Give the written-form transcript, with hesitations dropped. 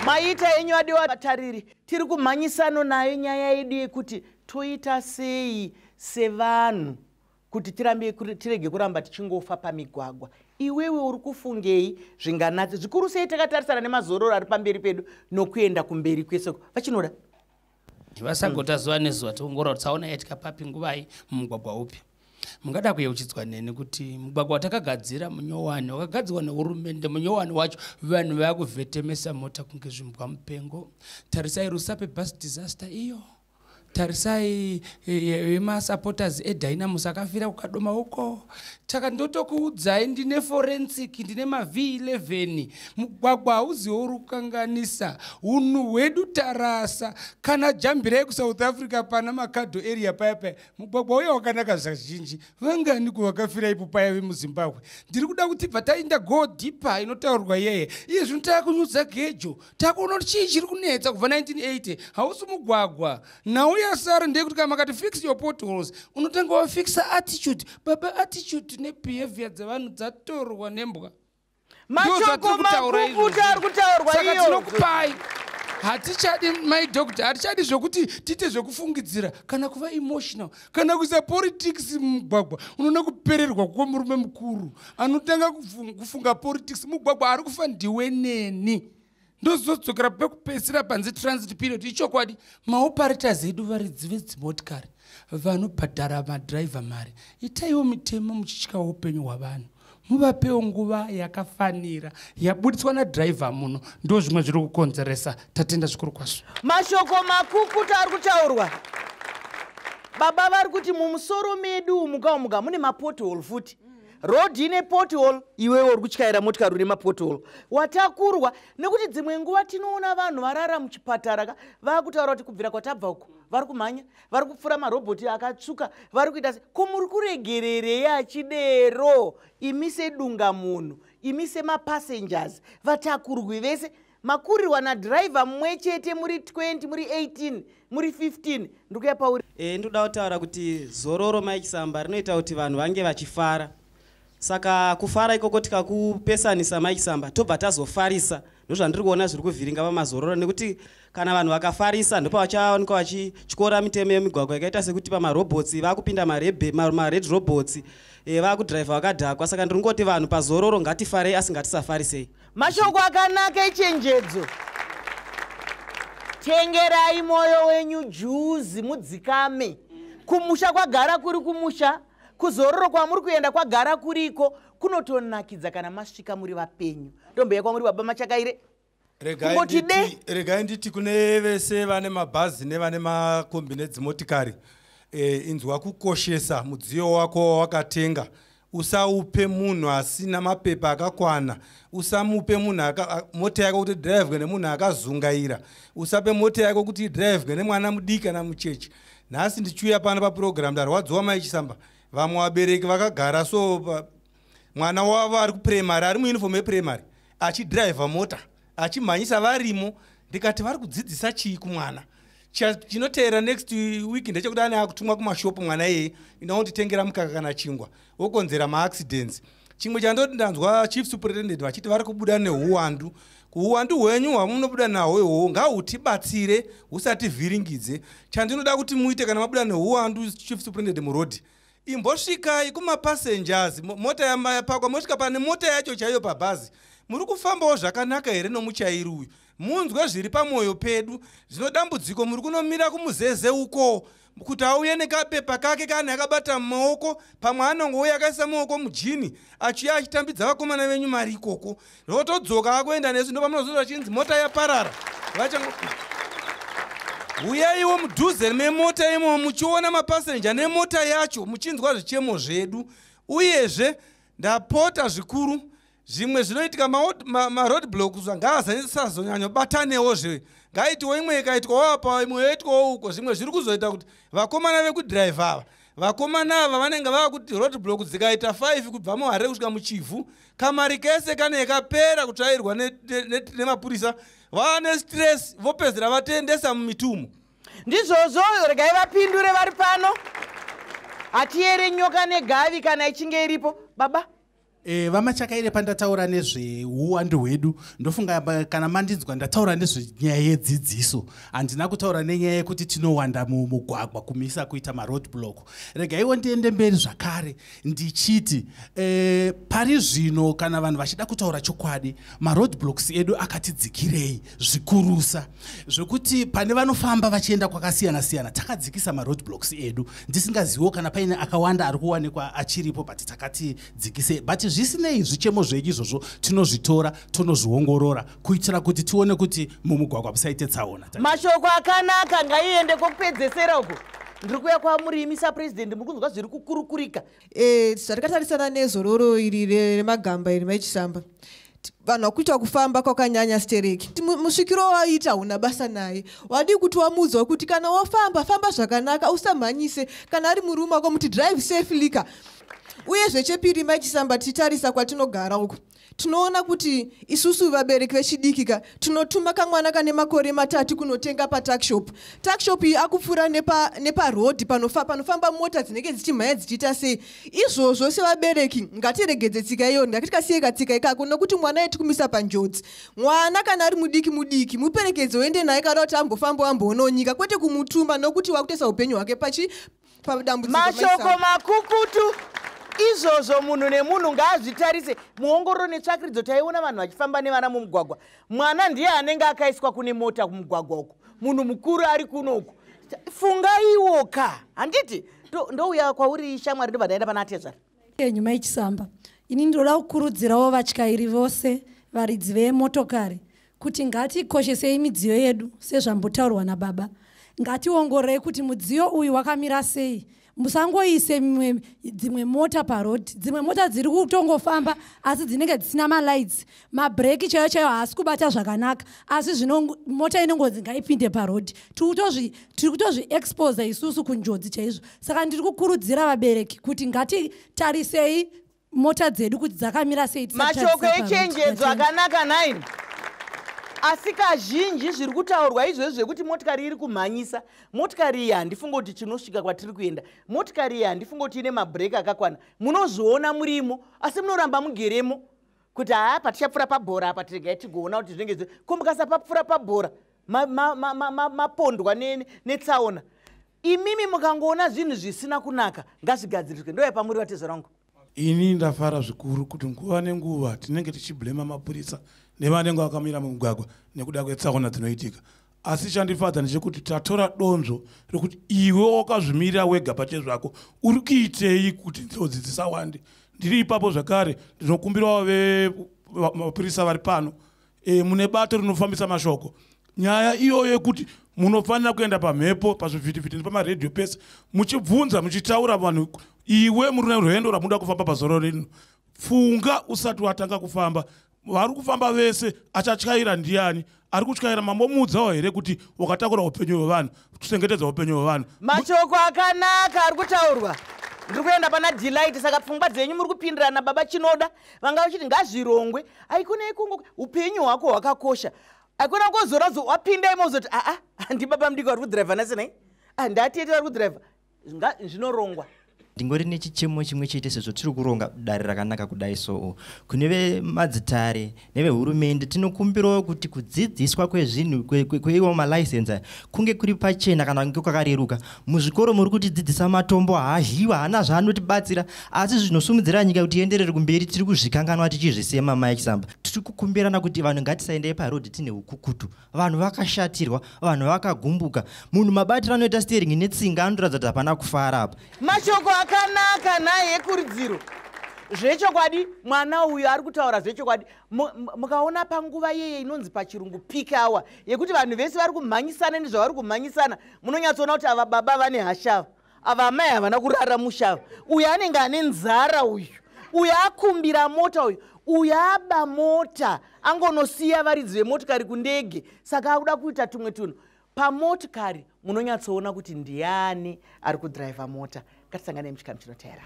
Maita enyu adiwa vatariri, tiri kumhanyisano nayo nyaya yedu yekuti toita sei sevanhu kuti tirambe tirege kuramba tichingofa pamigwagwa. Iwewe uri kufungei zvinganatse zvikuru sei takatarisana nemazororo ari pamberi pedu nokuenda kumberi kweseko vachinoda vasagota zuva nezuva tiongorora kuti tsaona yaitika papi, nguvai, mumugwagwa upi. Mungada kuyeuchidzwa neni kuti mugwagwa watakagadzira munyowani wakagadzirwa nehurumende. Munyowani wacho vanhu vakuvhetemesa mota kunge zvimbwa mupengo. Tarisai Rusape bus disaster iyo, tarisai vemasupporters eDynamos akafira kuKadoma uko. Taka ndotokuudzai, ndine forensic, ndine maV11. Mugwagwa hauziwo uri kukanganisa unhu hwedu. Tarasa kana jambirai kuSouth Africa pana Makhado area paya paya, mugwagwa uya wakanaka zvazhinji. Vangani kuvakafira ipo paya vemuZimbabwe? Ndiri kuda kuti bva taenda go deeper inotaurwa iyeye. Iye zvino taakunyudza gejo, takuona kuti chii chiri kunetsa kubva 1980. Hausi mugwagwa. Nhau yasara ndeyekuti kana makati fix your potholes, unotanga wafixa attitude, baba. Attitude nebehavior dzevanhu dzatorwa nembwa. Mashoko makukuta ari kutaurwa. Saka iyo tinokupai, hatichadi, my doctor, hatichadi zvokuti tiite zvekufungidzira kana kuva emotional kana kuisa politics mumugwagwa. Unoona kupererwa kwomurume mukuru anotanga kufunga politics mugwagwa. Ari kufa ndiwe neni. Ndozodzokera pekupedzisira panze transit period. Ichokwadi, maoperators edu, varidzi vedzimotikari vanobhadhara madhiraivha mari, itaiwo mitemo muchityawo upenyu hwavanhu. Muvapewo nguva yakafanira yabudiswa nadhiraivha muno. Ndo zvimwe zviri kukonzeresa. Tatenda zvikuru kwazvo. Mashoko makukuta ari kutaurwa. Baba vari kuti mumusoro medu umuka umuka mune mapothole futi. Road ine pothole, iwewe uri kutyaira motikari une mapothole, watakurwa. Nekuti dzimwe nguva tinoona vanhu varara muchipatara ka, vaakutaura kuti kubvira kwatabva uko vari kumhanya, vari kupfuura marobhoti akatsvuka, vari kuita se ko muri kuregererei achidero? Imi sedunga munhu, imi semapassengers, vatakurwi vese makurirwa nadhiraivha mumwe chete, muri 20, muri 18, muri 15. Ndikuya pauri. Ndoda kutaura kuti zororo, Mai Chisamba, rinoita kuti vanhu vange vachifara. Saka kufara ikoko tikakupesanisa, Mai Chisamba, tobva tazofarisa. Ndozvandiri kuona zviri kuvhiringa pamazororo, nekuti kana vanhu vakafarisa ndopavachawanikwa vachityora mitemo yemigwagwa, yakaita sekuti pamarobhots vakupinda mared robots, vakudhiraivha vakadhakwa. Saka ndiri ngoti vanhu pazororo ngatifarei, asi ngatisafarisei. Mashoko akanaka echenjedzo. Tengerai mwoyo wenyu juzi, mudzikame. Kumusha kwagara kuri kumusha, kuzororo kwamuri kuenda kwagara kuriko, kunotonakidza kana masvika muri vapenyu. Ndombeya kwamuri, baba Machakaire. Kungoti Regai nditi kune vese vane mabhazi nevane makombi nedzimotikari, inzwa kukoshesa mudziyo wako wawakatenga. Usaupe munhu asina mapepa akakwana. Usamupe munhu mota yako kuti idhiraivhwe nemunhu akazungaira. Usape mota yako kuti idhiraivhwe nemwana mudiki kana mucheche. Nhasi ndichiuya pano papurogiramu ndarwadziwa, Mai Chisamba. Vamwe vabereki vakagara so mwana wavo ari kupuraimary, ari muuniform yepuraimary, achidhiraivha mota achimhanyisa varimo. Ndikati vari kudzidzisa chii kumwana? Chinoteera next week ndechekuti ane akutumwa kumashopu mwana iyeye, inonditengera mukaka kana chingwa, wokonzera maaccidents. Chimwe chandoti ndanzwa Chief Superintendent vachiti vari kubuda neuwandu. Uwandu hwenyu hwamunobuda nahwo ihwohwo ngahutibatsire, husativhiringidze. Chandinoda kuti muite kana mabuda neuwandu, Chief Superintendent, murodhi, imbosvikai kumapassengers. Mota yapakwa, mosvika pane mota yacho chaiyo pabhazi. Muri kufambawo zvakanaka here nomuchairi uyu? Munzwe zviri pamwoyo pedu. Zvino dambudziko, muri kunomira kumuzeze uko kuti auye nekapepa kake kaane akabata mumaoko. Pamwe anongouya akaisa maoko mujini, achiuya achitambidza vakomana venyu mari ikoko, rotodzoka akuenda nesu. Ndopamunozoita achinzi mota yaparara. Vachango uyaiwo mudhuze memota imo, muchiona mapasenja nemota yacho, muchinzwa zvichemo zvedu. Uyezve ndapota zvikuru, zvimwe zvinoitika maroad blocks ngaasazonyanyobatanewo, ngaitiwo imwe ikaitwawo apa, imwe yoitwawo uko. Zvimwe zviri kuzoita kuti vakomana vekudhiraivha ava, vakomana ava vanenge vava kuti road block dzikaita 5 kubva muHarare kusvika muChivhu, kamari kese kanenge kapera kutsvairwa nemapurisa. Vava nestress, vopedzera vatendesa mumitumo. Ndizvozvo, regai vapindure vari pano. Hatiyere nyoka negavi kana ichinge iripo. Baba? VaMachakaire, pandataura nezveuwandu hwedu, ndofunga kana mandinzwa ndataura nezvenyaya yedzidziso. Handina kutaura nenyaya yekuti tinowanda mumugwagwa kumisa kuita maroad block. Regaiwo ndiende mberi zvakare ndichiti pari zvino kana vanhu vachida kutaura chokwadi, maroad blocks edu akatidzikirei zvikurusa, zvekuti pane vanofamba vachienda kwakasiyana siyana takadzikisa maroad blocks edu. Ndisingaziviwo kana paine akawanda ari kuwanikwa achiripo, but takatidzikise. But zvisinei, zvichemo zvenyu izvozvo tinozvitora, tonozviongorora kuitira kuti tione kuti mumugwagwa musaite tsaona. Mashoko akanaka. Ngaiende kwokupedzesera uko. Ndiri kuuya kwamuri sapurezidendi. Muri kunzwa zviri kukurukurika. Zvatakatarisana nezororo iri remagamba iri, maichisamba, vanhu vakuita kufamba kwakanyanya stereki. Musvikiro waita hauna basa naye. Wadii kuti wamuudzawo kuti kana wafamba, famba zvakanaka, usamhanyise. Kana ari murume wako, muti drive safely ka. Uyezve chepiri, maichisamba, tichitarisa kwatinogara uku, tinoona kuti isusu vabereki vechidiki ka tinotuma kamwana kane makore 3 kunotenga patuckshop. Tuckshop iyi akupfuura neparodhi panofamba mota dzinenge dzichimhanya dzichiita sei. Izvozvo sevabereki ngatiregedze tsika iyoyo, ngatikasiye katsika ikako, nokuti mwana yetikumisa panjodzi. Mwana kana ari mudiki mudiki, muperekedze, uende naye kana kuti ambofamba, amboonawo nyika, kwete kumutuma, nokuti wakutoisa upenyu hwake pachi padambudziko. Mashoko makukutu. Izvozvo munhu nemunhu ngaazvitarise. Muongororo netsvakiridzo, taiona vanhu vachifamba nevana mumugwagwa. Mwana ndiye anenge akaiswa kune mota kumugwagwa uku, munhu mukuru ari kunoku. Fungaiwo ka, handiti? Ndouya kwauri shamwari, ndobva ndaenda pana atezvara. Enyu maichisamba, ini ndinoda kukurudzirawo vatyairi vose, varidzi vemotokari, kuti ngatikoshesei midziyo yedu sezvambotaurwa nababa. Ngationgororei kuti mudziyo uyu wakamira sei. Musangoise mimwe dzimwe mota parodhi. Dzimwe mota dziri kutongofamba asi dzinenge dzisina malights, mabhureki chaiyo chaiyo haasi kubata zvakanaka, asi zvino mota inongonzi ngaipinde parodhi. Tiri kutozviexposa isusu kunjodzi chaizvo. Saka ndiri kukurudzira vabereki kuti ngatitarisei mota dzedu kuti dzakamira sei tisati Mashoko tadziisa paroad. echenjedzo akanaka 9. Asi kazhinji zviri kutaurwa izvozvi zvekuti motikari iri kumhanyisa, motikari iyi handifungi kuti chinosvika kwatiri kuenda, motikari iyi handifungi kuti ine mabhureki akakwana. Munozviona murimo, asi munoramba mugeremo kuti haa, patichapfuura pabhora apa, tiregai tigoona kuti zvinenge ko mukasapapfuura pabhora, mapondwa netsaona. Imimi mukangoona zvinhu zvisina kunaka, ngazvigadziriswe. Ndoya pamuri, vatezvo rangu. Ini ndafara zvikuru kuti nguva nenguva tinenge tichibhulema mapurisa nevanenge vakamira mumugwagwa nekuda kwetsaona dzinoitika, asi chandifadza ndechekuti tatora donzvo rekuti iwe wakazvimirira wega pachezvako uri kuitei kuti njodzi dzisawande. Ndiri ipapo zvakare, ndinokumbirawo vemapurisa vari pano, mune bato rinofambisa mashoko, nyaya iyoyo yekuti munofanira kuenda pamhepo, pazvivhitivhiti nepamaredhiyo pese, muchibvunza, muchitaura vanhu: iwe muri rwendo rwamunoda kufamba pazororo rino, funga usati watanga kufamba. Vari kufamba vese, achatyaira ndiani? Ari kutyaira mambomuudzawo here kuti wakatakura upenyu hwevanhu, kuchengetedza upenyu hwevanhu? Mashoko akanaka ari kutaurwa. Ndiri kuenda pana Delight. Saka pfungwa dzenyu muri kupindirana. Baba Chinoda vanga vachiti ngazvirongwe. Aikona ikungo upenyu hwako hwakakosha, aikona kuzorazo wapinda imo uzoti aa, handibaba mudiki vari kudhiraivha nasinai, ndatete vari kudhiraivha. Zvinorongwa. Ndingori nechichemo chimwe chete. Sezvo tiri kuronga dare rakanaka kudai, so kune vemadzitare nevehurumende, tinokumbirawo kuti kudzidziswa kwezvinhu kweiwo malaisensi aya kunge kuri pachena kana kunge kwakareruka. Muzvikoro muri kutidzidzisa matombo haadyiwa, haana zvaanotibatsira, asi zvinosumudzira nyika kuti ienderere kumberi tiri kuzvikanganwa tichizvisema. Maichisamba, tiri kukumbirana kuti vanhu ngatisaendei parodhi tine ukukutu. Vanhu vakashatirwa, vanhu vakagumbuka. Munhu mabatiro anoita steering netsinga anotoratidza kuti hapana kufara apa. Mashoko akanaka naye ekurudziro. Zvechokwadi, mwana uyu ari kutaura zvechokwadi. Mukaona panguva yeye inonzi pachirungu peak hour, yekuti vanhu vese vari kumhanyisana nezvavari kumhanyisana, munonyatsoona kuti ava baba vane hashava, ava amai havana kurara mushava, uyu anenge ane nzara, uyu uyu akumbira mota, uyu uyu aba mota, angonosiya varidzi vemotikari kundege, saka akuda kuita tumwe tunhu pamotikari. Munonyatsoona kuti ndiani ari kudhiraivha mota. Ngatisangane muchikamu chinoteera.